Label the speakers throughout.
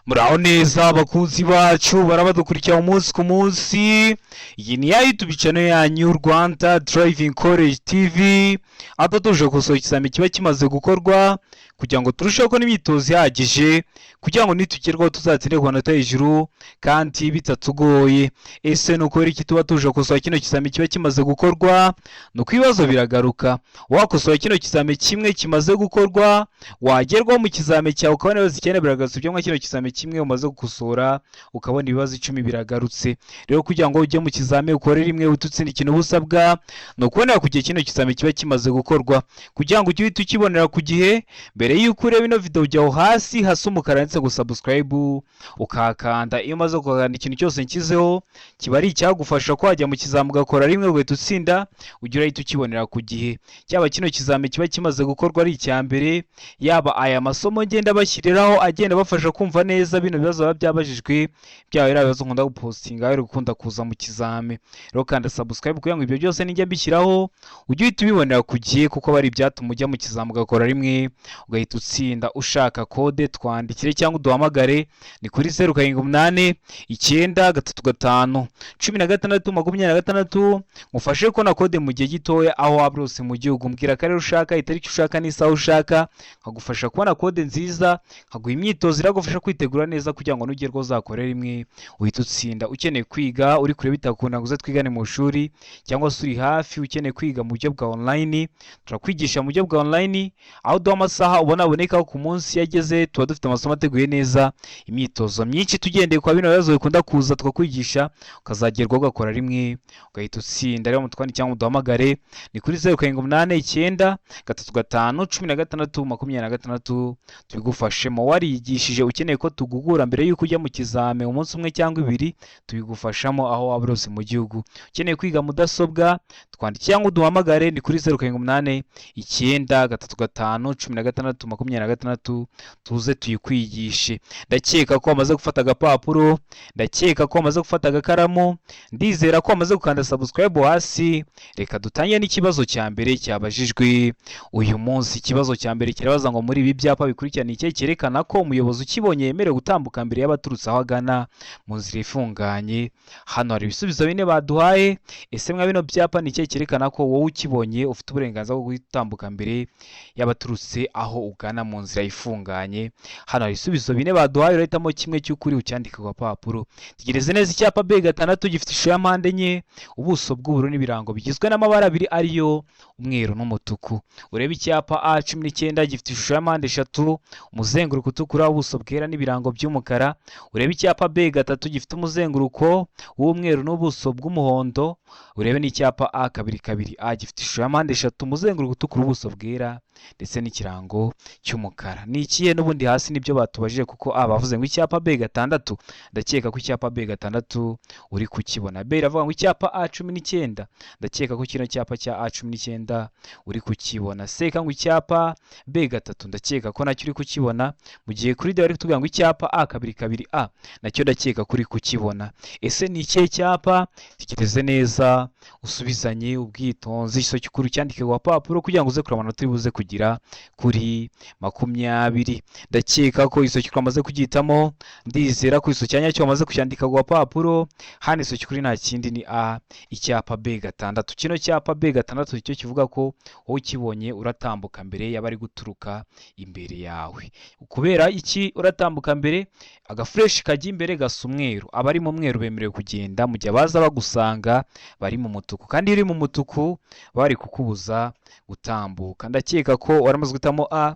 Speaker 1: Muraho neza abakunzi bacu barabadukurikira umunsi ku munsi. Iyi ni ya YouTube channel yanyu, Rwanda Driving College TV, aho tuje gukosora ikizami kiba kimaze gukorwa kugira ngo turusheho kubona imyitozo ihagije, kugira ngo nitugerwaho tuzatsinde ku manota hejuru kandi bitatugoye. Ese ni ukubera iki tuba tuje gukosora kino kizami kiba kimaze gukorwa? Ni uko ibibazo biragaruka. Wakosora kino kizami kimwe kimaze gukorwa, wagerwaho mu kizami cyawe ukabona ibibazo 9 biragarutse. Ibyo kino kizami kimwe umaze gukosora, ukabona ibibazo 10 biragarutse. Rero kugira ngo ujye mu kizami ukore rimwe uhite utsinda, ikintu uba usabwa ni ukubonera ku gihe kino kizami kiba kimaze gukorwa, kugira ngo ujye uhita ukibonera ku gihe. Mbere y'uko ureba ino video, ujya aho hasi hasa umukara handitse ngo subscribe, ukahakanda. Iyo umaze gukanda, ikintu cyose nshyizeho kiba ari icyagufasha ko wajya mu kizami ugakora rimwe ugahita utsinda, ujya urahita ukibonera ku gihe. Cyaba kino kizami kiba kimaze gukorwa ari icya mbere, yaba aya masomo ngenda bashyiriraho agenda abafasha kumva neza bino bibazo biba byabajijwe, byaba biriya bibazo nkunda gupostinga bari gukunda kuza mu kizami. Rero kanda subscribe kugira ngo ibyo byose nijya mbishyiraho ujye uhita ubibonera ku gihe, kuko aba ari ibyatuma ujya mu kizami ugakora rimwe ugahita utsinda. Ushaka kode, twandikire cyangwa uduhamagare, ni kuri 0789351626, ngufashe kubona kode mu gihe gitoya aho waba hose mu gihugu. Mbwira akarere ushaka, itariki ushaka n'isaha ushaka, nkagufasha kubona kode nziza, nkaguha imyitozo iragufasha kwitegura neza kugira ngo nugerwaho uzakore rimwe uhite utsinda. Ukeneye kwiga uri kure bitakunda ngo uze twigane mu ishuri, cyangwa se uri hafi ukeneye kwiga mu buryo bwa online, turakwigisha mu buryo bwa online, aho duha amasaha ubona abonekaho ku munsi yageze. Tuba dufite amasomo ateguye neza, imyitozo myinshi tugendeye kwa bino bibazo bikunda kuza, tukakwigisha ukazagerwaho ugakora rimwe ugahita utsinda. Rero mutwandike cyangwa muduhamagare, ni kuri 0789351626, tubigufashemo. Warigishije ukeneye ko tugugura mbere y'uko ujya mu kizami umunsi umwe cyangwa ibiri, tubigufashamo aho waba uri hose mu gihugu. Ukeneye kwiga mudasobwa, twandike cyangwa uduhamagare, ni kuri 0789351626, tuze tuyikwigishe. Ndakeka ko wamaze gufata agapapuro, ndakeka ko wamaze gufata agakaramu, ndizera ko wamaze gukanda subscribe hasi. Reka dutangire n'ikibazo cya mbere cyabajijwe uyu munsi. Ikibazo cya mbere kirabaza ngo: muri ibi byapa bikurikirana, ikihe cyerekana ko umuyobozi ukibonye yemerewe gutambuka mbere y'abaturutse aho agana mu nzira ifunganye? Hano hari ibisubizo bine baduhaye. Ese mwa bino byapa ni ikihe cyerekana ko wowe ukibonye ufite uburenganzira bwo gutambuka mbere y'abaturutse aho ugana mu nzira ifunganye? Hano hari ibisubizo bine baduhaye, urahitamo kimwe cy'ukuri ucyandike ku gapapuro. Tegereze neza. Icyapa B6 gifite ishusho ya mpande enye, ubuso bw'ubururu n'ibirango bigizwe n'amabara abiri ariyo umweru n'umutuku. Urebe icyapa A19 gifite ishusho ya mpande eshatu, umuzenguruko utukura, ubuso bwera n'ibirango by'umukara. Urebe icyapa B3 gifite umuzenguruko w'umweru n'ubuso bw'umuhondo. Urebe n'icyapa A22A gifite ishusho ya mpande eshatu, umuzenguruko utukura, ubuso bwera ndetse n'ikirango cy'umukara. Ni ikihe? N'ubundi hasi nibyo batubajije, kuko A bavuze ngo icyapa B6, ndakeka ko icyapa B6 uri kukibona. B iravuga ngo icyapa A19, ndakeka ko kino cyapa cya A19 uri kukibona. C ngo icyapa B3, ndakeka ko nacyo uri kukibona. Mu gihe kuri D bari kutubwira ngo icyapa A22A, nacyo ndakeka ko uri kukibona. Ese ni ikihe cyapa? Tekereze neza, usubizanye ubwitonzi. Igisubizo cy'ukuri cyandike ku gapapuro kugira ngo uze kureba amanota uri buze kugira kuri 20. Ndakeka ko igisubizo cy'ukuri wamaze kugihitamo, ndizera ko igisubizo cya nyacyo wamaze kucyandika ku gapapuro. Hano igisubizo cy'ukuri nta kindi, ni A, icyapa B6. Kino cyapa B6 nicyo kivuga ko wowe ukibonye uratambuka mbere y'abari guturuka imbere yawe. Kubera iki uratambuka mbere? Agaflèche kajya imbere gasa umweru, abari mu mweru bemerewe kugenda, mu gihe abaza bagusanga bari mu mutuku, kandi iyo uri mu mutuku bari kukubuza gutambuka. Ndakeka ko waramaze guhitamo A,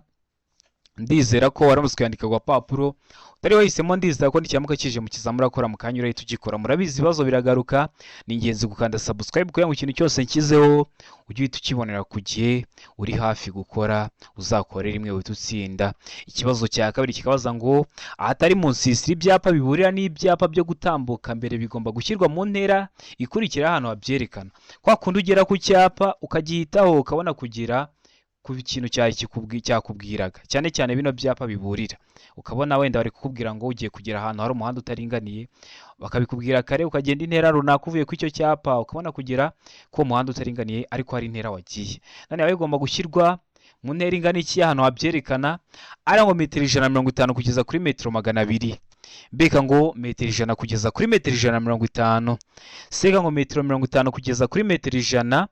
Speaker 1: ndizera ko waramaze kuyandika ku gapapuro. Utari wahisemo, ndizera ko nikiramuka kije mu kizami urakora mu kanya urahita ugikora. Murabizi, ibibazo biragaruka. Ni ingenzi gukanda subscribe kugira ngo ikintu cyose nshyizeho ujye uhita ukibonera ku gihe, uri hafi gukora uzakore rimwe uhita utsinda. Ikibazo cya kabiri kikabaza ngo: ahatari mu nsisiro, ibyapa biburira n'ibyapa byo gutambuka mbere bigomba gushyirwa mu ntera ikurikira ahantu habyerekana. Kwa kundi ugera ku cyapa ukagihitaho, ukabona kugera ku kintu cyakubwiraga, cyane cyane bino byapa biburira, ukabona wenda bari kukubwira ngo ugiye kugera ahantu hari umuhanda utaringaniye, bakabikubwira kare, ukagenda intera runaka uvuye ku icyo cyapa, ukabona kugera ku muhanda utaringaniye, ariko hari intera wagiye. None biba bigomba gushyirwa mu ntera ingana iki ahantu habyerekana? Ari ngo metero 150 kugeza kuri metero 200. B ngo metero 100 kugeza kuri metero 150, C ngo metero 50 kugeza kuri metero 100,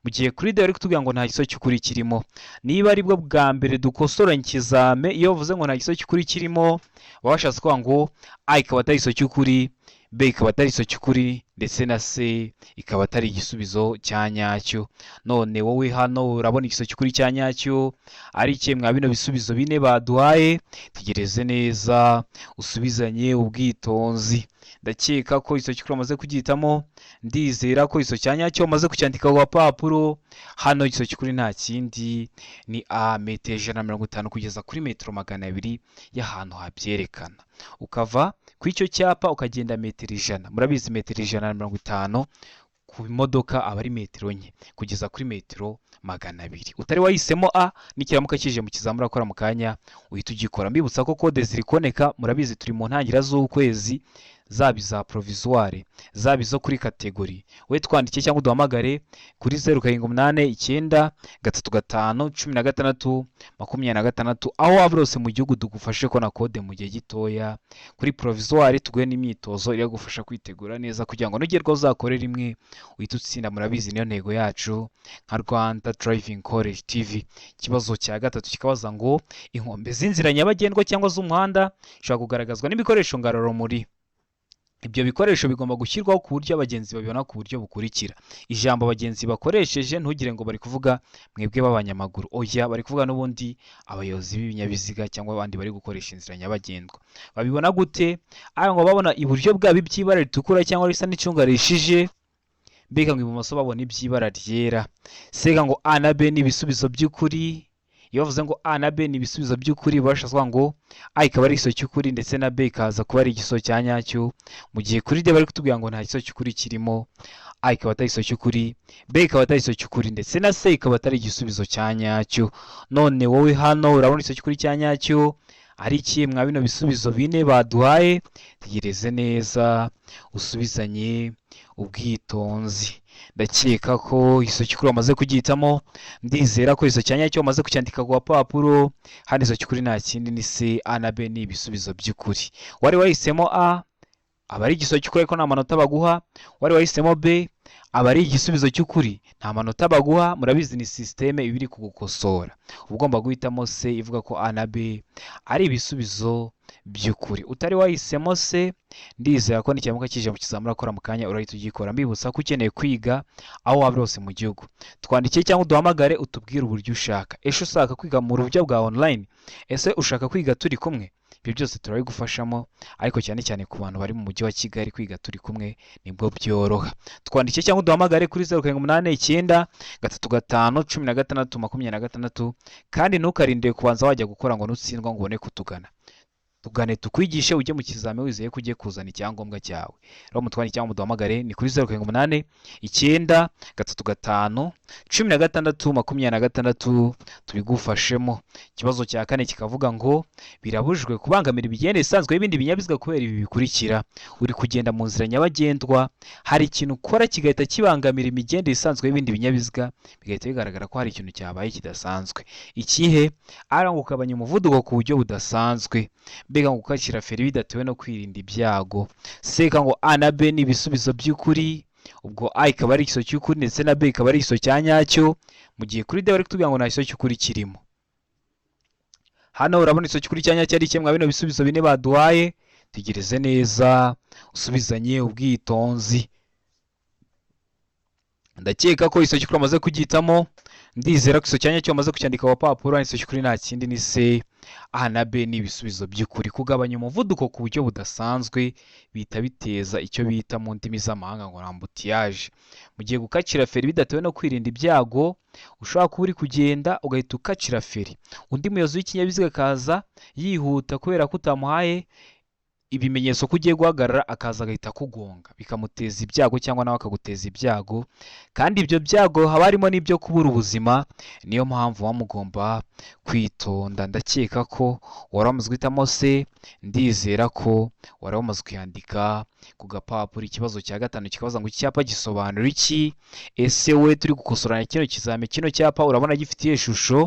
Speaker 1: mu gihe kuri D bari kutubwira ngo nta gisubizo cy'ukuri kirimo. Niba aribwo bwa mbere dukosoranye ikizame, iyo bavuze ngo nta gisubizo cy'ukuri kirimo, baba bashatse kuvuga ngo A ikaba atari igisubizo cy'ukuri, B ikaba atari igisubizo cy'ukuri, ndetse na C ikaba atari igisubizo cya nyacyo. None wowe hano urabona igisubizo cy'ukuri cya nyacyo ari ikihe mwa bino bisubizo bine baduhaye? Tegereze neza, usubizanye ubwitonzi. Ndakeka ko igisubizo cy'ukuri wamaze kugihitamo, ndizera ko igisubizo cya nyacyo wamaze kucyandika ku gapapuro. Hano igisubizo cy'ukuri nta kindi ni A, metero 150 kugeza kuri metero 200 y'ahantu habyerekana. Ukava ku icyo cyapa ukagenda metero 100, murabizi metero 150 ku modoka aba ari metero 4 kugeza kuri metero 200. Utari wahisemo A, nikiramuka kije mu kizamini urakora mu kanya uhita ugikora. Mbibutsa ko kode ziri kuboneka, murabizi turi mu ntangira z'ukwezi, zaba iza provisoire, zaba izo kuri catégorie. We twandike cyangwa uduhamagare kuri 0789 35 16 26, aho waba uri hose mu gihugu tugufashe kubona kode mu gihe gitoya. Kuri provisoire tuguhe n'imyitozo iragufasha kwitegura neza kugira ngo nugerwaho uzakore rimwe uhite utsinda. Murabizi niyo ntego yacu nka Rwanda Driving College TV. Ikibazo cya gatatu kikabaza ngo inkombe z'inzira nyabagendwa cyangwa z'umuhanda zishobora kugaragazwa n'ibikoresho ngarurarumuri. Ibyo bikoresho bigomba gushyirwaho ku buryo abagenzi babibona ku buryo bukurikira. Ijambo abagenzi bakoresheje, ntugire ngo bari kuvuga mwebwe b'abanyamaguru, oya, bari kuvuga n'ubundi abayobozi b'ibinyabiziga cyangwa abandi bari gukoresha inzira nyabagendwa. Babibona gute? Aya ngo babona iburyo bwabo iby'ibara ritukura cyangwa risa n'icunga rishije, mbega ngo ibumoso babona iby'ibara ryera. Sega ngo A na B ni ibisubizo by'ukuri. Iyo bavuze ngo A na B ni ibisubizo by'ukuri, bashatse kuvuga ngo A ikaba ari igisubizo cy'ukuri ndetse na B ikaza kuba ari igisubizo cya nyacyo, mu gihe kuri D bari kutubwira ngo nta gisubizo cy'ukuri kirimo. A ikaba atari igisubizo cy'ukuri, B ikaba atari igisubizo cy'ukuri, ndetse na C ikaba atari igisubizo cya nyacyo. None wowe hano urabona igisubizo cy'ukuri cya nyacyo ari ikihe mwa bino bisubizo bine baduhaye? Tegereze neza, usubizanye ubwitonzi. Ndakeka ko igisubizo cy'ukuri wamaze kugihitamo, ndizera ko igisubizo cya nyacyo wamaze kucyandika ku gapapuro. Hano igisubizo cy'ukuri nta kindi ni C, A na B ni ibisubizo by'ukuri. Wari wahisemo A, aba ari igisubizo cy'ukuri ariko nta manota baguha. Wari wahisemo B, aba ari igisubizo cy'ukuri, nta manota baguha. Murabizi ni système iba iri kugukosora. Uba ugomba guhitamo C ivuga ko A na B ari ibisubizo by'ukuri. Utari wahisemo C, ndizera ko nikiramuka kije mu kizamini urakora mu kanya urahita ugikora. Mbibutsa ko ukeneye kwiga aho waba uri hose mu gihugu, twandikiye cyangwa uduhamagare utubwire uburyo ushaka. Ese ushaka kwiga mu buryo bwa online? Ese ushaka kwiga turi kumwe? Ibyo byose turabigufashamo, ariko cyane cyane ku bantu bari mu mujyi wa Kigali, kwiga turi kumwe nibwo byoroha. Twandikiye cyangwa uduhamagare kuri 0789 35 16 26, kandi ntukarindire kubanza wajya gukora ngo nutsindwa ngo ubone kutugana. Tugane tukwigishe, ujye mu kizami wizeye ko ugiye kuzana icyangombwa cyawe. Rero mutwandike cyangwa muduhamagare ni kuri 0789 35 16 26, tubigufashemo. Ikibazo cya kane kikavuga ngo birabujijwe kubangamira imigendere isanzwe y'ibindi binyabiziga kubera ibi bikurikira. Uri kugenda mu nzira nyabagendwa, hari ikintu ukora kigahita kibangamira imigendere isanzwe y'ibindi binyabiziga, bigahita bigaragara ko hari ikintu cyabaye kidasanzwe. Ikihe? Ari ngo ugabanya umuvuduko ku buryo budasanzwe, mbega ngo ukakira feri bidatewe no kwirinda ibyago. Seka ngo A na B ni ibisubizo by'ukuri, ubwo A ikaba ari igisubizo cy'ukuri ndetse na B ikaba ari igisubizo cya nyacyo, mu gihe kuri D bari kutubwira ngo nta gisubizo cy'ukuri kirimo. Hano urabona igisubizo cy'ukuri cya nyacyo ari ikihe mwa bino bisubizo bine baduhaye? Tegereze neza, usubizanye ubwitonzi. Ndakeka ko igisubizo cy'ukuri wamaze kugihitamo, ndizera ko igisubizo cya nyacyo wamaze kucyandika ku gapapuro. Igisubizo cy'ukuri nta kindi ni C, A na B ni ibisubizo by'ukuri. Kugabanya umuvuduko ku buryo budasanzwe bihita biteza icyo bita mu ndimi z'amahanga ngo embouteillage. Mu gihe gukacira feri bidatewe no kwirinda ibyago, ushobora kuba uri kugenda ugahita ukacira feri, undi muyobozi w'ikinyabiziga akaza yihuta kubera ko utamuhaye ibimenyetso ko ugiye guhagarara, akaza agahita akugonga bikamuteza ibyago cyangwa nawe akaguteza ibyago, kandi ibyo byago haba harimo n'ibyo kubura ubuzima. Niyo mpamvu muba mugomba kwitonda. Ndakeka ko wari wamaze guhitamo C, ndizera ko wari wamaze kuyandika ku gapapuro. Ikibazo cya gatanu kikabaza ngo icyapa gisobanura iki? Ese we turi gukosorana kino kizami, kino cyapa urabona gifite iyihe shusho?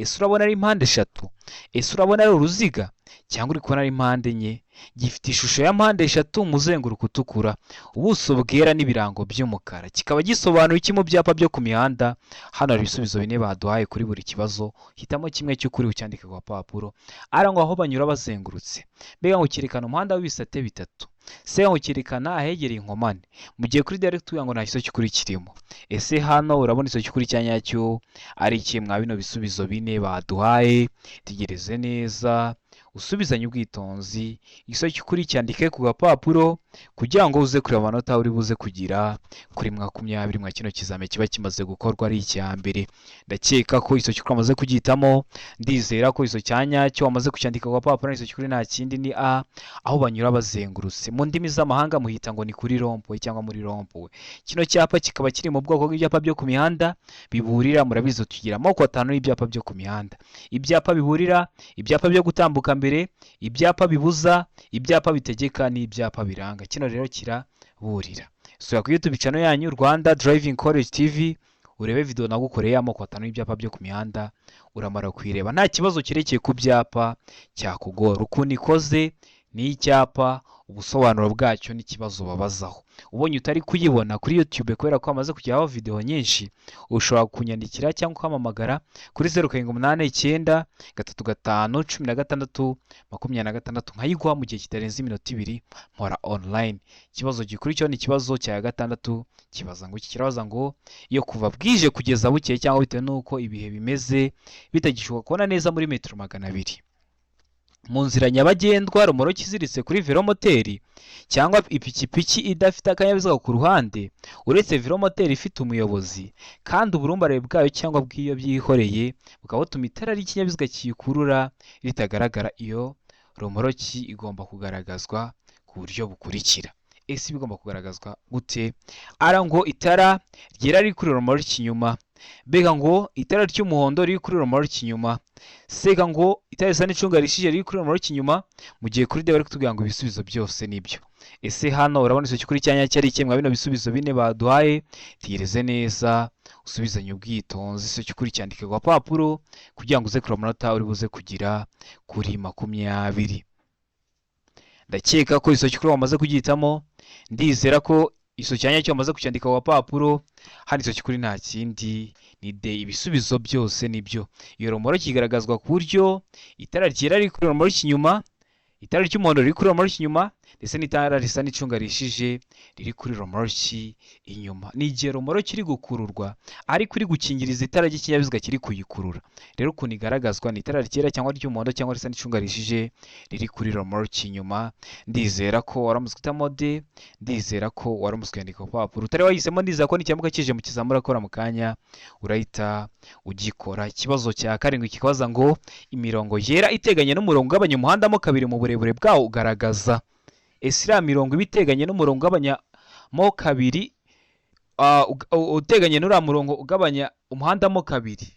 Speaker 1: Ese urabona ari mpande eshatu? Ese urabona ari uruziga cyangwa uri kubona ari mpande enye? Gifite ishusho ya mpande eshatu, umuzenguruko utukura, ubuso bwera n'ibirango by'umukara. Kikaba gisobanura iki mu byapa byo ku mihanda? Hano hari ibisubizo bine baduhaye kuri buri kibazo, hitamo kimwe cy'ukuri ucyandike ku gapapuro. Ara ngo aho banyura bazengurutse, mbega ngo cyerekana umuhanda w'ibisate bitatu. Se ngo cyerekana ahegereye inkomane, mu gihe kuri direct ngo nta gisubizo cy'ukuri kirimo. Ese hano urabona igisubizo cy'ukuri cya nyacyo ari iki mwa bino bisubizo bine baduhaye? Tegereze neza, usubizanye ubwitonzi, igisubizo cy'ukuri cyandike ku gapapuro kugira ngo uze kureba amanota uri buze kugira kuri 20 mwa kino kizame kiba kimaze gukorwa ari icya mbere. Ndakeka ko igisubizo cy'ukuri wamaze kugihitamo, ndizera ko igisubizo cya nyacyo wamaze kucyandika ku gapapuro. Igisubizo cy'ukuri nta kindi ni A, aho banyura bazengurutse. Mu ndimi z'amahanga muhita ngo ni kuri rond-point cyangwa muri rond-point. Kino cyapa kikaba kiri mu bwoko bw'ibyapa byo ku mihanda biburira. Murabizi tugira amoko atanu y'ibyapa byo ku mihanda: ibyapa biburira, ibyapa byo gutambuka mbere, ibyapa bibuza, ibyapa bitegeka n'ibyapa biranga. Kino rero kiraburira. Sura kuri YouTube channel yanyu Rwanda Driving College TV, urebe video nagukoreye amoko atanu y'ibyapa byo ku mihanda. Uramara kuyireba, nta kibazo cyerekeye ku byapa cyakugora. Ukuntu ikoze ni icyapa, ubusobanuro bwacyo n'ikibazo babazaho. Ubonye utari kuyibona kuri YouTube kubera ko hamaze kujyaho video nyinshi, ushobora kunyandikira cyangwa ukampamagara kuri 0789351626 nkayiguha mu gihe kitarenze iminota 2, mpora online. Ikibazo gikurikiyeho ni ikibazo cya gatandatu, kibaza ngo iki? Kirabaza ngo iyo kuva bwije kugeza bukeye cyangwa bitewe n'uko ibihe bimeze bitagishoboka kubona neza muri metero 200 mu nzira nyabagendwa romoroki iziritse kuri velomoteri cyangwa ipikipiki idafite akanyabiziga ku ruhande uretse velomoteri ifite umuyobozi, kandi uburumbarare bwayo cyangwa bw'iyo byikoreye bukaba butuma itara ry'ikinyabiziga kiyikurura ritagaragara, iyo romoroki igomba kugaragazwa ku buryo bukurikira. Ese bigomba kugaragazwa gute? Ara ngo itara ryera riri kuri romoroki inyuma, mbega ngo itara ry'umuhondo riri kuri romoroki inyuma, sega ngo itara risa n'icunga rishije riri kuri romoroki inyuma, mu gihe kuri D bari kutubwira ngo ibisubizo byose nibyo. Ese hano urabona igisubizo cy'ukuri cya nyacyo ari ikihe mwa bino bisubizo bine baduhaye? Tegereze neza, usubizanye ubwitonzi, igisubizo cy'ukuri cyandike ku gapapuro kugira ngo uze kureba amanota uri buze kugira kuri 20. Ndakeka ko igisubizo cy'ukuri wamaze kugihitamo, ndizera ko igisubizo cya nyacyo wamaze kucyandika ku gapapuro. Hano igisubizo cy'ukuri nta kindi ni D, ibisubizo byose nibyo. Iyo romoroki igaragazwa ku buryo itara ryera riri kuri romoroki inyuma, itara ry'umuhondo riri kuri romoroki inyuma, ndetse n'itara risa n'icunga rishije riri kuri romoroki inyuma. Ni igihe romoroki iri gukururwa ariko iri gukingiriza itara ry'ikinyabiziga kiri kuyikurura. Rero ukuntu igaragazwa ni itara ryera cyangwa ry'umuhondo cyangwa risa n'icunga rishije riri kuri romoroki inyuma. Ndizera ko waramutse uhitamo D, ndizera ko waramutse kwandika ku papuro. Utari wahisemo, ndizera ko nikiramuka kije mu kizamura akora mu kanya urahita ugikora. Ikibazo cya karindwi kikabaza ngo imirongo yera iteganye n'umurongo ugabanya umuhanda mo kabiri mu burebure bwawo ugaragaza. Ese iriya mirongo iba iteganye n'umurongo ugabanya mo kabiri, uteganye n'uriya murongo ugabanya umuhanda mo kabiri,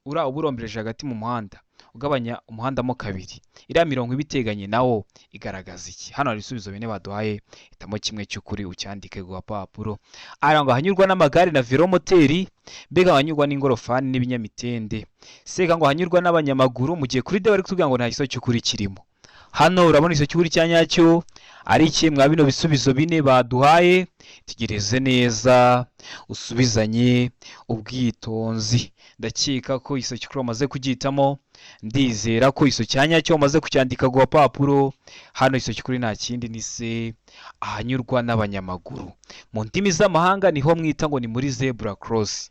Speaker 1: uriya uba urombereje hagati mu muhanda ugabanya umuhanda mo kabiri, iriya mirongo iba iteganye nawo igaragaza iki? Hano hari ibisubizo bine baduhaye, hitamo kimwe cy'ukuri ucyandike ku gapapuro. Ara ngo ahanyurwa n'amagare na velomoteri, mbega ahanyurwa n'ingorofani n'ibinyamitende, seka ngo ahanyurwa n'abanyamaguru, mu gihe kuri D bari kutubwira ngo nta gisubizo cy'ukuri kirimo. Hano urabona igisubizo cy'ukuri cya nyacyo ari iki mwa bino bisubizo bine baduhaye? Tegereze neza, usubizanye ubwitonzi. Ndakeka ko igisubizo cy'ukuri wamaze kugihitamo, ndizera ko igisubizo cya nyacyo wamaze kucyandika ku gapapuro. Hano igisubizo cy'ukuri nta kindi ni C, ahanyurwa n'abanyamaguru. Mu ndimi z'amahanga niho mwita ngo ni muri zebra cross,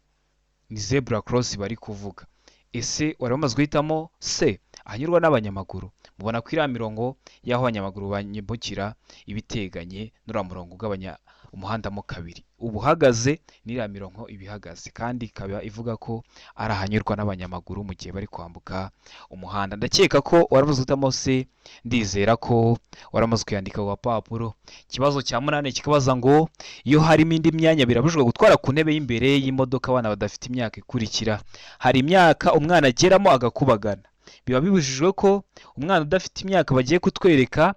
Speaker 1: ni zebra cross bari kuvuga. Ese wari wamaze guhitamo C, ahanyurwa n'abanyamaguru? Mubona ko iriya mirongo y'aho abanyamaguru bambukira iba iteganye n'uriya murongo ugabanya umuhanda mo kabiri, uba uhagaze n'iriya mirongo iba ihagaze, kandi ikaba ivuga ko ari ahanyurwa n'abanyamaguru mu gihe bari kwambuka umuhanda. Ndakeka ko waramaze guhitamo C, ndizera ko waramaze kuyandika ku gapapuro. Ikibazo cya munani kikabaza ngo iyo harimo indi myanya birabujijwe gutwara ku ntebe y'imbere y'imodoka abana badafite imyaka ikurikira. Hari imyaka umwana ageramo agakubagana, biba bibujijwe ko umwana udafite imyaka bagiye kutwereka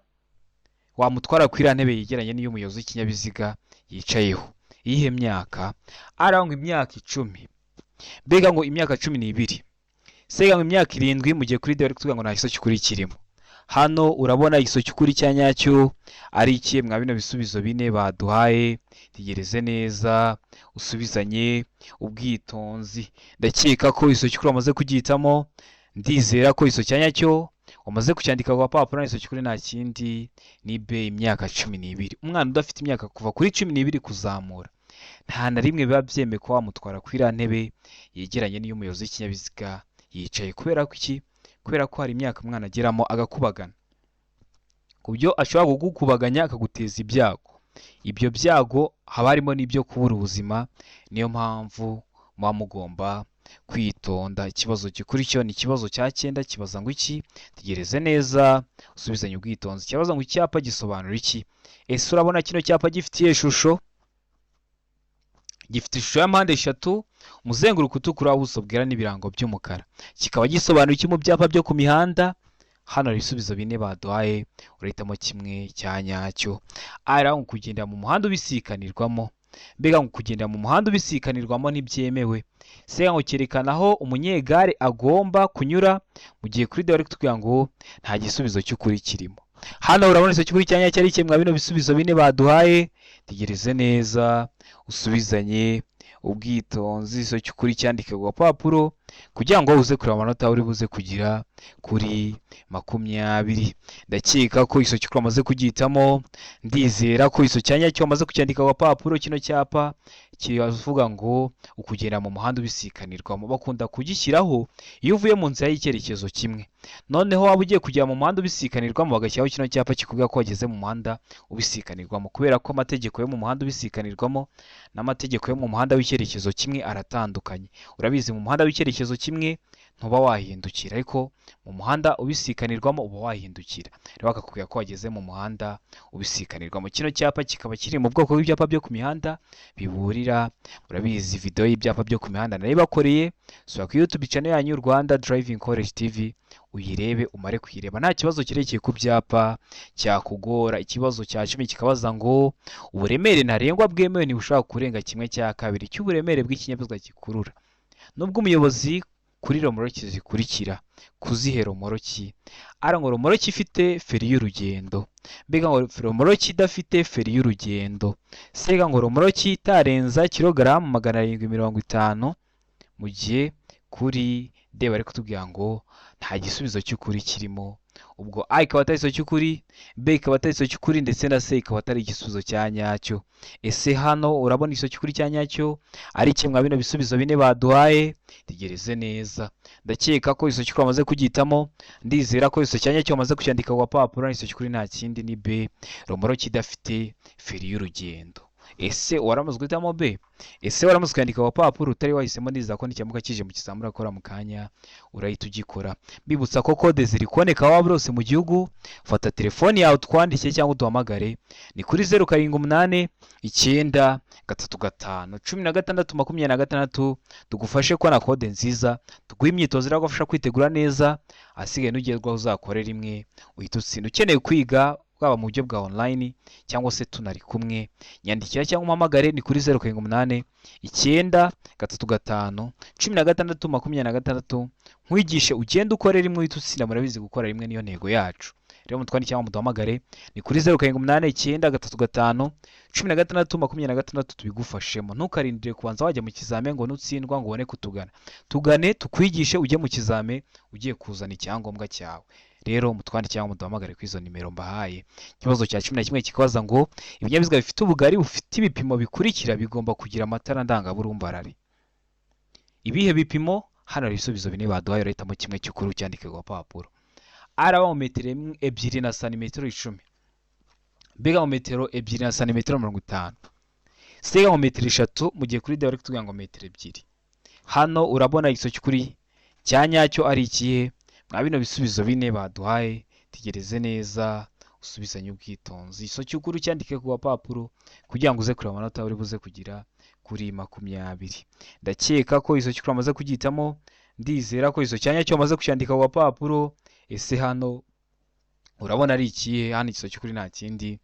Speaker 1: wamutwara kuri iriya ntebe yegeranye n'iy'umuyobozi w'ikinyabiziga yicayeho. Iyihe myaka? Arangwa imyaka 10, mbega ngo imyaka 12, C ngo imyaka 7, mu gihe kuri D bari kutubwira ngo nta gisubizo cy'ukuri kirimo. Hano urabona igisubizo cy'ukuri cya nyacyo ari ikihe mwa bino bisubizo bine baduhaye? Tegereze neza, usubizanye ubwitonzi. Ndakeka ko igisubizo cy'ukuri wamaze kugihitamo, ndizera ko igisubizo cya nyacyo wamaze kucyandika ku gapapuro. Igisubizo cy'ukuri nta kindi, ni B, imyaka 12. Umwana udafite imyaka kuva kuri 12 kuzamura, nta na rimwe biba byemewe kuba wamutwara kuri iriya ntebe yegeranye n'iy'umuyobozi w'ikinyabiziga yicaye. Kubera ko iki? Kubera ko hari imyaka umwana ageramo agakubagana, ku byo ashobora kugukubaganya akaguteza ibyago. Ibyo byago haba harimo n'ibyo kubura ubuzima, niyo mpamvu muba mugomba kwitonda. Ikibazo gikurikiyeho ni ikibazo cya 9, kibaza ngo iki? Tegereze neza, usubizanye ubwitonzi. Ikibazo ngo icyapa gisobanura iki? Ese urabona kino cyapa gifite iyihe shusho? Gifite ishusho ya mpande eshatu, umuzenguruko utukura, ubuso bwera n'ibirango by'umukara. Kikaba gisobanura iki mu byapa byo ku mihanda? Hano hari ibisubizo bine baduhaye, urahitamo kimwe cya nyacyo. A ngo kugendera mu muhanda ubisikanirwamo. Mbega ngo kugendera mu muhanda ubisikanirwamo ntibyemewe. C ngo cyerekana aho umunyegare agomba kunyura, mu gihe kuri D bari kutubwira ngo nta gisubizo cy'ukuri kirimo. Hano urabona igisubizo cy'ukuri cya nyacyo ari kimwe mwa bino bisubizo bine baduhaye? Tegereze neza, usubizanye ubwitonzi. Igisubizo cy'ukuri cyandike ku gapapuro kugira ngo uze kureba amanota uri buze kugira kuri 20. Ndakeka ko igisubizo cy'ukuri wamaze kugihitamo, ndizera ko igisubizo cya nyacyo wamaze kucyandika ku gapapuro. Kino cyapa kiravuga ngo ukugenda mu muhanda ubisikanirwamo, bakunda kugishyiraho iyo uvuye mu nzira y'icyerekezo kimwe, noneho waba ugiye kujya mu muhanda ubisikanirwamo, bagashyiraho kino cyapa kikubwira ko wageze mu muhanda ubisikanirwamo, kubera ko amategeko yo mu muhanda ubisikanirwamo n'amategeko yo mu muhanda w'icyerekezo kimwe aratandukanye. Urabizi, mu muhanda w'icyerekezo kimwe ntuba wahindukira, ariko mu muhanda ubisikanirwamo uba wahindukira. Rero bakakubwira ko wageze mu muhanda ubisikanirwamo. Kino cyapa kikaba kiri mu bwoko bw'ibyapa byo ku mihanda biburira. Urabizi, video y'ibyapa byo ku mihanda nayibakoreye, sura ku YouTube channel yanyu Rwanda Driving College TV uyirebe, umare kuyireba nta kibazo kirekeye ku byapa cyakugora. Ikibazo cya 10 kikabaza ngo uburemere ntarengwa bwemewe ntibushobora kurenga 1/2 cy'uburemere bw'ikinyabiziga gikurura nubwo umuyobozi kuri romoroki zikurikira. Kuzihe romoroki? Ara ngo romoroki ifite feri y'urugendo, mbega ngo romoroki idafite feri y'urugendo, sega ngo romoroki itarenza kilogaramu 750, mu gihe kuri D bari kutubwira ngo nta gisubizo cy'ukuri kirimo. Ubwo A ikaba atari igisubizo cy'ukuri, B ikaba atari igisubizo cy'ukuri, ndetse na C ikaba atari igisubizo cya nyacyo. Ese hano urabona igisubizo cy'ukuri cya nyacyo ari kimwe mwa bino bisubizo bine baduhaye? Tegereze neza. Ndakeka ko igisubizo cy'ukuri wamaze kugihitamo, ndizera ko igisubizo cya nyacyo wamaze kucyandika ku gapapuro. Igisubizo cy'ukuri nta kindi, ni B, romoroki idafite feri y'urugendo. Ese waramaze guhitamo B? Ese waramaze kwandika ku gapapuro? Utari wahisemo, nizera ko nicyamuka kije mu kizamura akora mu kanya urahita ugikora. Mbibutsa ko kode ziri kuboneka waba hose mu gihugu. Fata telefoni yawe utwandike cyangwa uduhamagare, ni kuri 0 7 8 9 3 5 16 26, tugufashe kubona kode nziza, tuguhe imyitozo iragufasha kwitegura neza, ahasigaye nugerwaho uzakore rimwe uhita utsinda. Ukeneye kwiga bwaba mu buryo bwa online cyangwa se tunari kumwe, nyandikira cyangwa umpamagare, ni kuri 0 7 8 9 3 5 16 26, nkwigishe ugende ukore rimwe uhita utsinda. Murabizi, gukora rimwe niyo ntego yacu. Rero mutwandike cyangwa muduhamagare, ni kuri 0 7 8 9 3 5 16 26, tubigufashemo. Ntukarindire kubanza wajya mu kizame ngo nutsindwa ngo ubone kutugana. Tugane tukwigishe, ujye mu kizame ugiye kuzana icyangombwa cyawe. Rero mutwandike cyangwa muduhamagare kuri izo nimero mbahaye. Ikibazo cya 11 kikabaza ngo ibinyabiziga bifite ubugari bufite ibipimo bikurikira bigomba kugira amatara ndangaburumbarare. Ibihe bipimo? Hano hari ibisubizo bine baduhaye, urahitamo kimwe cy'ukuri ucyandike ku gapapuro. Araba mu metero 2 na santimetero 10, mbega mu metero 2 na santimetero 50, siga mu metero 3, mu gihe kuri D bari kutubwira ngo metero 2. Hano urabona igisubizo cy'ukuri cya nyacyo ari ikihe mwa bino bisubizo bine baduhaye? Tegereze neza, usubizanye ubwitonzi. Igisubizo cy'ukuri ucyandike ku gapapuro kugira ngo uze kureba amanota uri buze kugira kuri 20. Ndakeka ko igisubizo cy'ukuri wamaze kugihitamo, ndizera ko igisubizo cya nyacyo wamaze kucyandika ku gapapuro. Ese hano urabona ari ikihe? Hano igisubizo cy'ukuri nta kindi,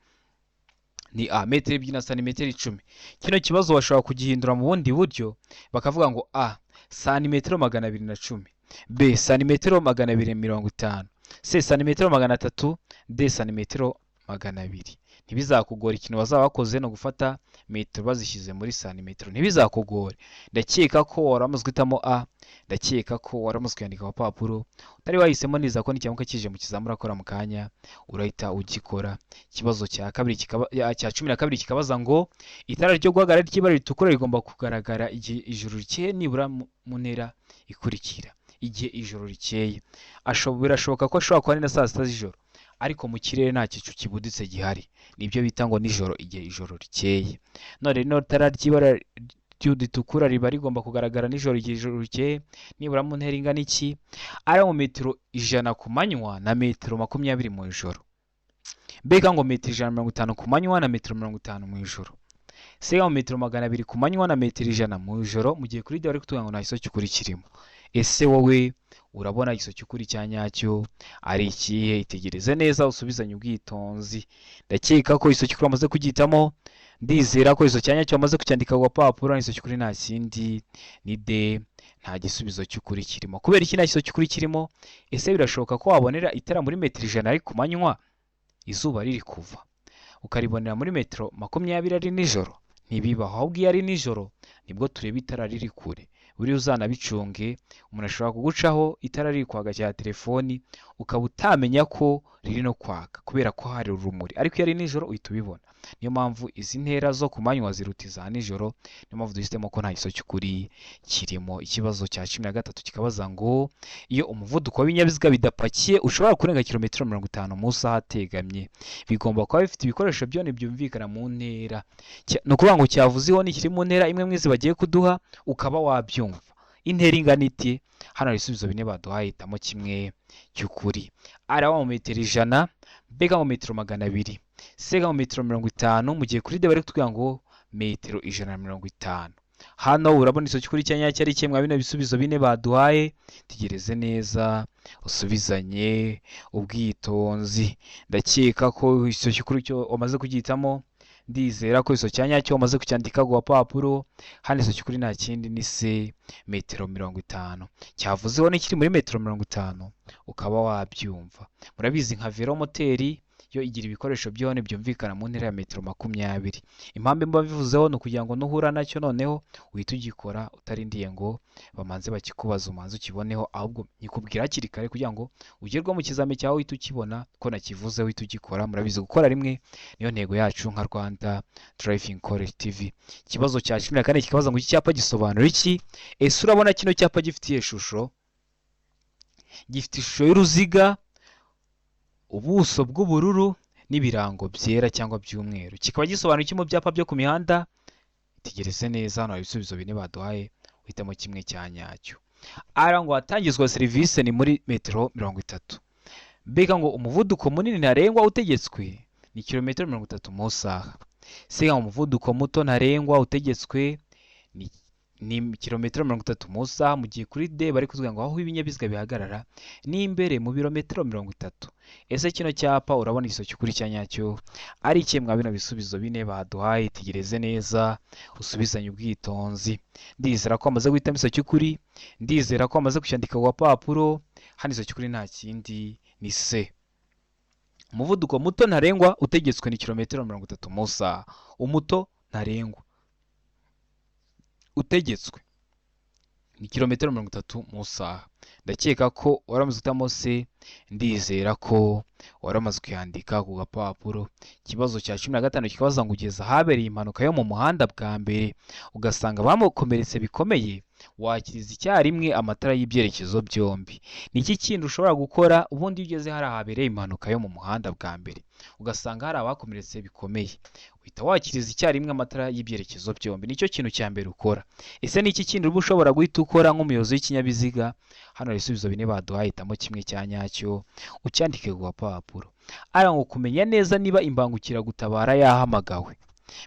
Speaker 1: ni A, metero 2 na santimetero 10. Kino kibazo bashobora kugihindura mu bundi buryo, bakavuga ngo A, santimetero 210. B, santimetero 250, C, santimetero 300, D, santimetero 200. Ntibizakugora, ikintu bazaba bakoze ni ugufata metero bazishyize muri santimetero, ntibizakugore. Ndakeka ko wari wamaze guhitamo A, ndakeka ko wari wamaze kuyandika ku papuro. Utari wahisemo neza ko nicyamuka kije mu kizamini urakora mu kanya urahita ugikora. Ikibazo cya kabiri kikaba cya 12 kikabaza ngo itara ryo guhagarara ry'ibara ritukura rigomba kugaragara igihe ijoro rikeye nibura mu ntera ikurikira. Igihe ijoro rikeye, birashoboka ko ashobora kuba ari na saa 6 z'ijoro, ariko mu kirere nta gicu kibuditse gihari, nibyo bita ngo nijoro, igihe ijoro rikeye. None rino tara ry'ibara ritukura riba rigomba kugaragara nijoro igihe ijoro rikeye nibura mu ntera ingana iki? Ari mu metero 100 ku manywa na metero 20 mu ijoro. Mbega ngo metero 150 ku manywa na metero 50 mu ijoro. Se mu metero 200 ku manywa na metero 100 mu ijoro, mu gihe kuri D bari kutubwira ngo nta gisozi cy'ukuri kirimo. Ese wowe urabona igisozi cy'ukuri cya nyacyo ari ikihe? Itegereze neza usubizanye ubwitonzi. Ndakeka ko igisozi cy'ukuri wamaze kugihitamo, ndizera ko igisozi cya nyacyo wamaze kucyandika ku gapapuro. Igisozi cy'ukuri nta kindi ni D, nta gisubizo cy'ukuri kirimo. Kubera iki nta gisubizo cy'ukuri kirimo? Ese birashoboka ko wabonera itara muri metero 100 ari ku manywa izuba riri kuva, ukaribonera muri metero 20 ari nijoro? Ntibibaho. Ahubwo iyo ari nijoro nibwo tureba itara riri kure. Buriya uzanabicunge, umuntu ashobora kugucaho itara riri kwaka cya telefoni ukaba utamenya ko riri no kwaka kubera ko hari urumuri, ariko iyo ari nijoro uhita ubibona. Niyo mpamvu izi ntera zo ku manywa ziruta iza nijoro, niyo mpamvu duhisemo ko nta gisozi cy'ukuri kirimo. Ikibazo cya 13 kikabaza ngo iyo umuvuduko w'ibinyabiziga bidapakiye ushobora kurenga kilometero 50 mu isaha ategamye, bigomba kuba bifite ibikoresho byone byumvikana mu ntera. Ni ukuvuga ngo cyavuze ihoni kiri mu ntera imwe mu izi bagiye kuduha ukaba wabyumva. Intera ingana iti? Hano hari ibisubizo bine baduhaye, hitamo kimwe cy'ukuri. Araba mu metero 100, mbega mu metero 200, sega mu metero 50, mu gihe kuri D bari kutubwira ngo metero 150. Hano urabona igisozi cy'ukuri cya nyacyo ari kimwe bino bisubizo bine baduhaye. Tegereze neza usubizanye ubwitonzi. Ndakeka ko igisozi cy'ukuri cyo wamaze kugihitamo, ndizera ko igisozi cya nyacyo wamaze kucyandika ku gapapuro. Hano igisozi cy'ukuri nta kindi ni C, metero 50. Cyavuzeho n'ikiri muri metero 50 ukaba wabyumva. Murabizi nka velomoteri yo igira ibikoresho byone byumvikana mu ntera ya metero 20. Impamvu mba bivuzeho ni ukugira ngo nuhura nacyo noneho uhite ugikora utarindiye ngo bamanze bakikubaza umanze ukiboneho, ahubwo nyikubwira hakiri kare kugira ngo ugerwe mu kizami cyawe uhite ukibona ko nakivuze uhite ugikora. Murabizi gukora rimwe niyo ntego yacu nka Rwanda Driving College TV. Ikibazo cya 14 kikabaza ngo iki cyapa gisobanura iki? Ese urabona kino cyapa gifitiye ishusho? Gifite ishusho y'uruziga, ubuso bw'ubururu n'ibirango byera cyangwa by'umweru. Kikaba gisobanura iki mu byapa byo ku mihanda? Itegereze neza, hano hari ibisubizo bine baduhaye, uhitamo kimwe cya nyacyo. Ara ngo hatangizwa serivisi ni muri metero 30. Mbega ngo umuvuduko munini ntarengwa utegetswe ni kilometero 30 mu isaha. Sega umuvuduko muto ntarengwa utegetswe ni kilometero 30 mu isaha, mu gihe kuri D bari kutubwira ngo aho ibinyabiziga bihagarara ni imbere mu birometero 30. Ese kino cyapa urabona igisozi cy'ukuri cya nyacyo ari ikihe mwa bino bisubizo bine baduhaye? Tegereze neza usubizanye ubwitonzi. Ndizera ko wamaze guhitamo igisozi cy'ukuri, ndizera ko wamaze kucyandika ku gapapuro. Hano igisozi cy'ukuri nta kindi ni C. Umuvuduko muto ntarengwa utegetswe ni kilometero 30 mu isaha. Umuto ntarengwa utegetswe ni kilometero 30 mu isaha. Ndakeka ko waramaze guhitamo C, ndizera ko waramaze kuyandika ku gapapuro. Ikibazo cya 15 kikabaza ngo ugeze ahabereye impanuka yo mu muhanda bwa mbere ugasanga bamukomeretse bikomeye, wakiriza icyarimwe amatara y'ibyerekezo byombi. Ni iki kindi ushobora gukora ubundi iyo ugeze hari ahabereye impanuka yo mu muhanda bwa mbere ugasanga hari abakomeretse bikomeye, uhita wakiriza icyarimwe amatara y'ibyerekezo byombi, nicyo kintu cya mbere ukora. Ese ni iki kindi uba ushobora guhita ukora nk'umuyobozi w'ikinyabiziga? Hano hari ibisubizo bine baduhaye, hitamo kimwe cya nyacyo ucyandike ku gapapuro. Ara ngo kumenya neza niba imbangukiragutabara yahamagawe,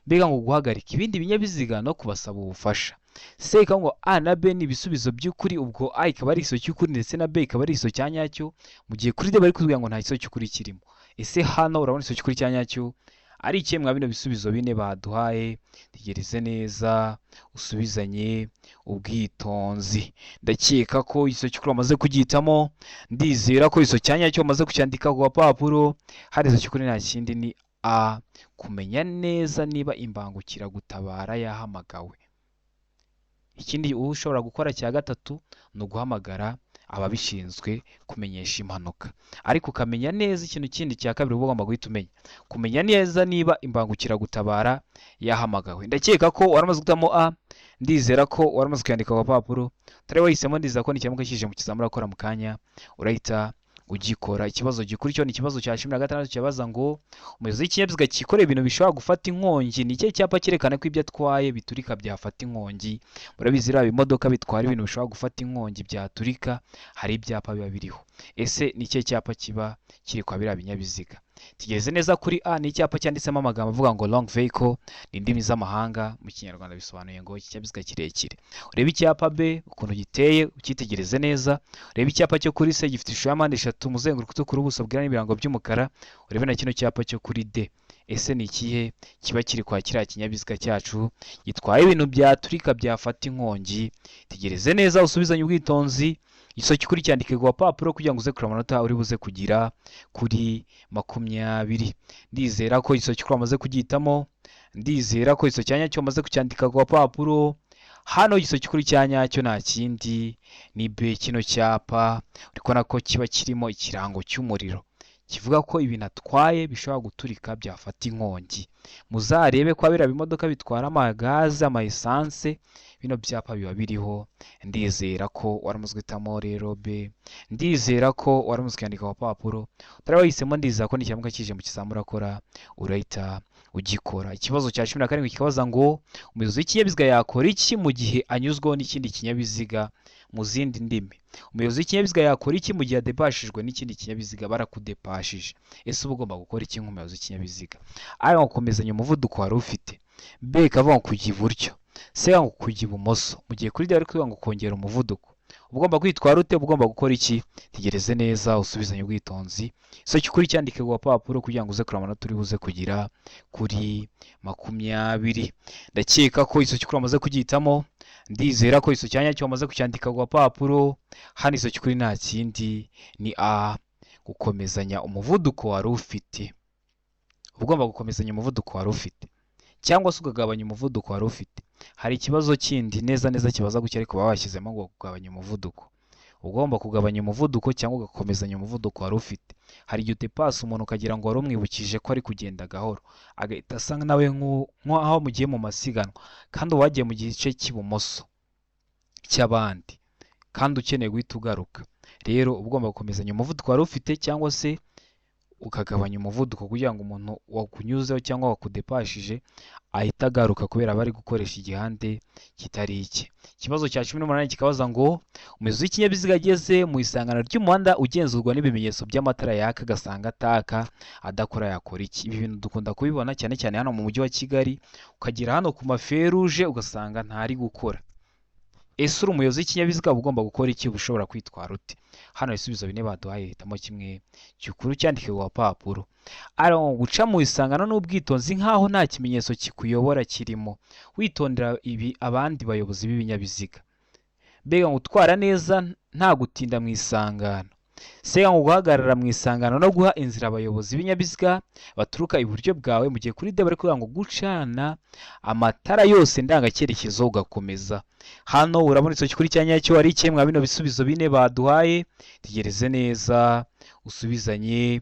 Speaker 1: mbega ngo guhagarika ibindi binyabiziga no kubasaba ubufasha. Seka ngo A na B ni ibisubizo by'ukuri, ubwo A ikaba ari igisubizo cy'ukuri ndetse na B ikaba ari igisubizo cya nyacyo, mu gihe kuri D bari kutubwira ngo nta gisubizo cy'ukuri kirimo. Ese hano urabona igisubizo cy'ukuri cya nyacyo Ari ikihe mwa bino bisubizo bine baduhaye? Tegereze neza usubizanye ubwitonzi. Ndakeka ko igiso cy'ukuri wamaze kugihitamo, ndizera ko igiso cya nyacyo wamaze kucyandika ku gapapuro. Hari igiso cy'ukuri nta kindi ni A, kumenya neza niba imbangukiragutabara yahamagawe. Ikindi uba ushobora gukora cya gatatu ni uguhamagara ababishinzwe kumenyesha impanuka, ariko ukamenya neza ikintu kindi cya kabiri uba ugomba guhita umenya, kumenya neza niba imbangukiragutabara yahamagawe. Ndakeka ko waramaze guhitamo A, ndizera ko waramaze kuyandika ku gapapuro. Utari wahisemo, ndizera ko nikiramuka kije mu kizamini urakora mu kanya urahita ugikora. Ikibazo gikurikiyeho ni ikibazo cya 16 kibaza ngo umuyobozi w'ikinyabiziga cyikoreye ibintu bishobora gufata inkongi, ni ikihe cyapa cyerekana ko ibyo atwaye biturika byafata inkongi? Murabizi rero imodoka bitwara ibintu bishobora gufata inkongi byaturika, hari ibyapa biba biriho. Ese ni ikihe cyapa kiba kiri kwa biriya binyabiziga? Tugeze neza kuri A, ni icyapa cyanditsemo amagambo avuga ngo long vehicle, ni indimi z'amahanga, mu kinyarwanda bisobanuye ngo ikinyabiziga kirekire. Urebe icyapa B ukuntu giteye, ucyitegereze neza. Urebe icyapa cyo kuri C gifite ishusho ya mpande eshatu, umuzenguruko utukura, ubuso bwera n'ibirango by'umukara. Urebe na kino cyapa cyo kuri D. Ese ni ikihe kiba kiri kwa kiriya kinyabiziga cyacu gitwaye ibintu byaturika byafata inkongi? Tegereze neza usubizanye ubwitonzi. Igiso cy'ukuri cyandike ku gapapuro kugira ngo uze kureba amanota uri buze kugira kuri 20. Ndizera ko igiso cy'ukuri wamaze kugihitamo, ndizera ko igiso cya nyacyo wamaze kucyandika ku gapapuro. Hano igiso cy'ukuri cya nyacyo nta kindi ni B, kino cyapa uri kubona ko kiba kirimo ikirango cy'umuriro kivuga ko ibintu atwaye bishobora guturika byafata inkongi. Muzarebe ko biriya bimodoka bitwara amagaze, ama esanse, bino byapa biba biriho. Ndizera ko waramaze guhitamo rero B, ndizera ko waramaze kuyandika ku gapapuro. Utari wahisemo, ndizera ko nikiramuka kije mu kizamini urakora urahita ugikora. Ikibazo cya 17 kikabaza ngo umuyobozi w'ikinyabiziga yakora iki mu gihe anyuzwaho n'ikindi kinyabiziga mu zindi ndimi? Umuyobozi w'ikinyabiziga yakora iki mu gihe adepashijwe n'ikindi kinyabiziga? Barakudepashije, ese uba ugomba gukora iki nk'umuyobozi w'ikinyabiziga? A ngo komezanya umuvuduko wari ufite, B ikavuga ngo kujya iburyo, C ngo kujya ibumoso, mu gihe kuri D bari kuvuga ngo kongera umuvuduko. Uba ugomba kwitwara ute? Uba ugomba gukora iki? Tegereze neza usubizanye ubwitonzi. Igiso cy'ukuri cyandike ku gapapuro kugira ngo uze kureba amanota uri buze kugira kuri 20. Ndakeka ko igiso cy'ukuri wamaze kugihitamo, ndizera ko igiso cya nyacyo wamaze kucyandika ku gapapuro. Hano igiso cy'ukuri nta kindi ni A, gukomezanya umuvuduko wari ufite. Uba ugomba gukomezanya umuvuduko wari ufite cyangwa se ukagabanya umuvuduko wari ufite. Hari ikibazo kindi neza neza kibaza gutya, ariko baba bashyizemo ngo kugabanya umuvuduko. Ugomba kugabanya umuvuduko cyangwa ugakomezanya umuvuduko wari ufite. Hari igihe utepasa umuntu ukagira ngo wari umwibukije ko ari kugenda gahoro, agahita asa nawe nk'aho mugiye mu masiganwa, kandi uba wagiye mu gice cy'ibumoso cy'abandi, kandi ukeneye guhita ugaruka. Rero uba ugomba gukomezanya umuvuduko wari ufite cyangwa se ukagabanya umuvuduko kugira ngo umuntu wakunyuzeho cyangwa wakudepashije ahite agaruka, kubera aba ari gukoresha igihande kitari icye. Ikibazo cya 18 kikabaza ngo umuyobozi w'ikinyabiziga ageze mu isangano ry'umuhanda ugenzurwa n'ibimenyetso by'amatara yaka agasanga ataka adakora yakora iki? Ibi bintu dukunda kubibona cyane cyane hano mu mujyi wa Kigali, ukagera hano ku maferuje ugasanga ntari gukora. Ese uri umuyobozi w'ikinyabiziga uba ugomba gukora iki? Uba ushobora kwitwara ute? Hano ibisubizo bine baduhaye, hitamo kimwe cy'ukuri cyandike ku gapapuro. Ari guca mu isangano n'ubwitonzi nk'aho nta kimenyetso kikuyobora kirimo, witondera ibi abandi bayobozi b'ibinyabiziga. Mbega ngo utwara neza nta gutinda mu isangano. C ngo guhagarara mu isangano no guha inzira abayobozi b'ibinyabiziga baturuka iburyo bwawe, mu gihe kuri D bari kuvuga ngo gucana amatara yose ndangacyerekezo ugakomeza. Hano urabona icyo kuri cya nyacyo ari ikihe mwa bino bisubizo bine baduhaye? Tegereze neza usubizanye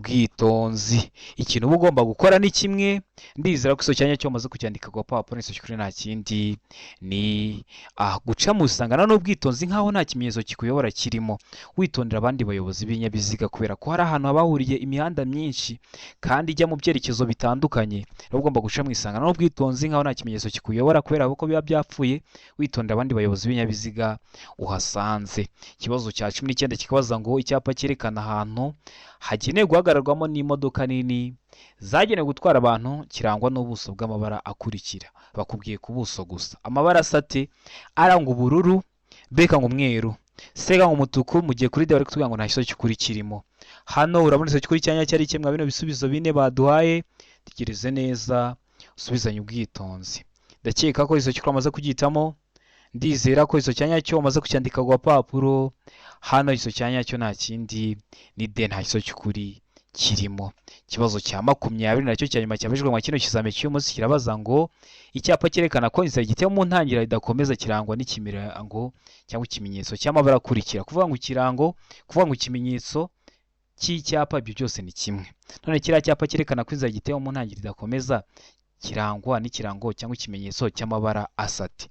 Speaker 1: ubwitonzi. Ikintu uba ugomba gukora ni kimwe, ndizera ko icyo cya nyacyo wamaze kucyandika ku gapapuro. Icyo kuri nta kindi ni guca mu isangano n'ubwitonzi nk'aho nta kimenyetso kikuyobora kirimo, witondera abandi bayobozi b'ibinyabiziga, kubera ko hari ahantu haba hahuriye imihanda myinshi kandi ijya mu byerekezo bitandukanye. Rero ugomba guca mu isangano n'ubwitonzi nk'aho nta kimenyetso kikuyobora, kubera ko biba byapfuye, witondera abandi bayobozi b'ibinyabiziga uhasanze. Ikibazo cya 19 kikabaza ngo icyapa cyerekana ahantu hagenewe guhagararwamo n'imodoka nini zagenewe gutwara abantu kirangwa n'ubuso bw'amabara akurikira. Bakubwiye ku buso gusa. Amabara asa ate? Aranga ubururu, B ngo umweru, C ngo umutuku, mu gihe kuri D bari kutubwira ngo nta gisozi cy'ukuri kirimo. Hano urabona igisozi cy'ukuri cya nyacyo ari kimwe bino bisubizo bine baduhaye. Tegereze neza, usubizanye ubwitonzi. Ndakeka ko izo cy'ukuri wamaze kugihitamo. Ndizera ko izo cya nyacyo wamaze kucyandika ku gapapuro. Hano izo cya nyacyo nta kindi, ni D, nta gisubizo cy'ukuri kirimo. Ikibazo cya 20 nacyo cya nyuma cyabajijwe mu kino kizami cy'uyu munsi kirabaza ngo: icyapa cyerekana ko inzira gitewe mu ntangiriro idakomeza kirangwa n'ikirango cyangwa ikimenyetso cy'amabara akurikira. Kuvuga ngo ikirango, kuvuga ngo ikimenyetso cy'icyapa, ibyo byose ni kimwe. None kiriya cyapa cyerekana ko inzira gitewe mu ntangiriro idakomeza kirangwa n'ikirango cyangwa ikimenyetso cy'amabara asate?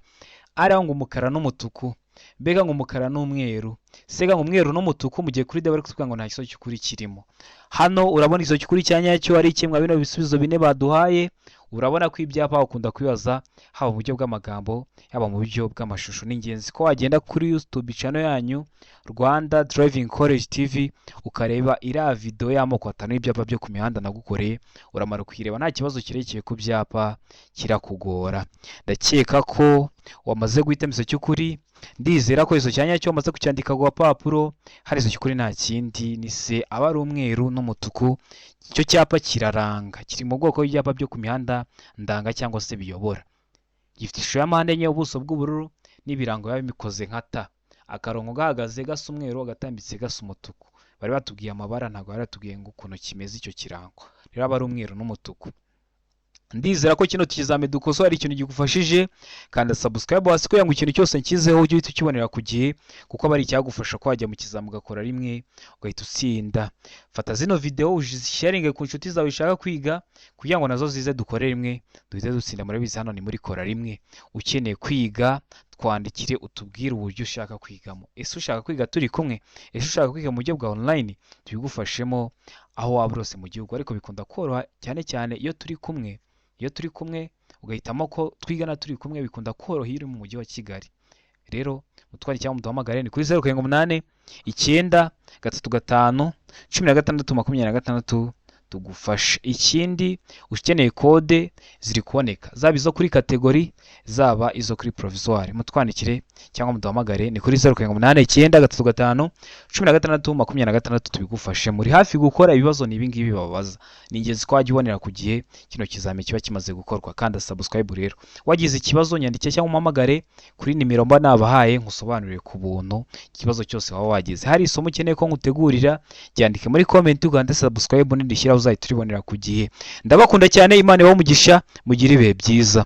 Speaker 1: Ariho ngo umukara n'umutuku, mbega ngo umukara n'umweru, sega ngo umweru n'umutuku, mu gihe kuri D bari kutubwira ngo nta gisubizo cy'ukuri kirimo. Hano urabona igisubizo cy'ukuri cya nyacyo ari kimwe bino bisubizo bine baduhaye. Urabona ko ibyapa bakunda kwibaza, haba mu buryo bw'amagambo, yaba mu buryo bw'amashusho. Ni ingenzi ko wagenda kuri YouTube channel yanyu, Rwanda Driving College TV, ukareba iriya video y'amoko atanu y'ibyapa byo ku mihanda nagukoreye. Uramara kuyireba, nta kibazo kirekeye ku byapa kirakugora. Ndakeka ko wamaze guhitamo igisubizo cy'ukuri. Ndizera ko igisubizo cya nyacyo wamaze kucyandika ku gapapuro. Hari igisubizo cy'ukuri nta kindi, ni C, aba ari umweru n'umutuku. Icyo cyapa kiraranga, kiri mu bwoko bw'ibyapa byo ku mihanda ndanga cyangwa se biyobora. Gifite ishusho ya mpande enye, ubuso bw'ubururu n'ibirango biba bikoze nka T, akarongo gahagaze gasa umweru, agatambitse gasa umutuku. Bari batubwiye amabara, ntabwo bari batubwiye ngo ukuntu kimeze icyo kirango. Rero aba ari umweru n'umutuku. Ndizera ko kino kizami dukosora ari ikintu gigufashije. Kanda subscribe hasi kugira ngo ikintu cyose nshyizeho ujye uhita ukibonera ku gihe, kuko aba ari icyagufasha ko wajya mu kizami ugakora rimwe ugahita utsinda. Fata zino video uzisharinge ku nshuti zawe ushaka kwiga, kugira ngo nazo zize dukore rimwe duhite dutsinda. Murabizi, hano ni muri Kora Rimwe. Ukeneye kwiga, twandikire utubwire uburyo ushaka kwigamo. Ese ushaka kwiga turi kumwe? Ese ushaka kwiga mu buryo bwa online? Tubigufashemo aho waba uri hose mu gihugu, ariko bikunda koroha cyane cyane iyo turi kumwe. Iyo turi kumwe, ugahitamo ko twigana turi kumwe, bikunda koroha iyo uri mu mujyi wa Kigali. Rero mutware cyangwa muduhamagare, ni kuri 0789351626, tugufashe. Ikindi, ukeneye kode ziri kuboneka, zaba izo kuri catégorie, zaba izo kuri provisoire, mutwandikire cyangwa muduhamagare, ni kuri 0789351626, tubigufashe. Muri hafi gukora ibibazo, ni ibingibi babaza. Ni ingenzi ko wajya ubonera ku gihe kino kizami kiba kimaze gukorwa. Kanda subscribe rero. Wagize ikibazo, nyandike cyangwa umpamagare kuri nimero mba nabahaye, nkusobanurire ku buntu ikibazo cyose waba wagize. Hari isomo ukeneye ko nkutegurira, ryandike muri comment, ugande subscribe, nidushyiraho uzahita uribonera ku gihe. Ndabakunda cyane, Imana ibahe umugisha, mugire ibihe byiza.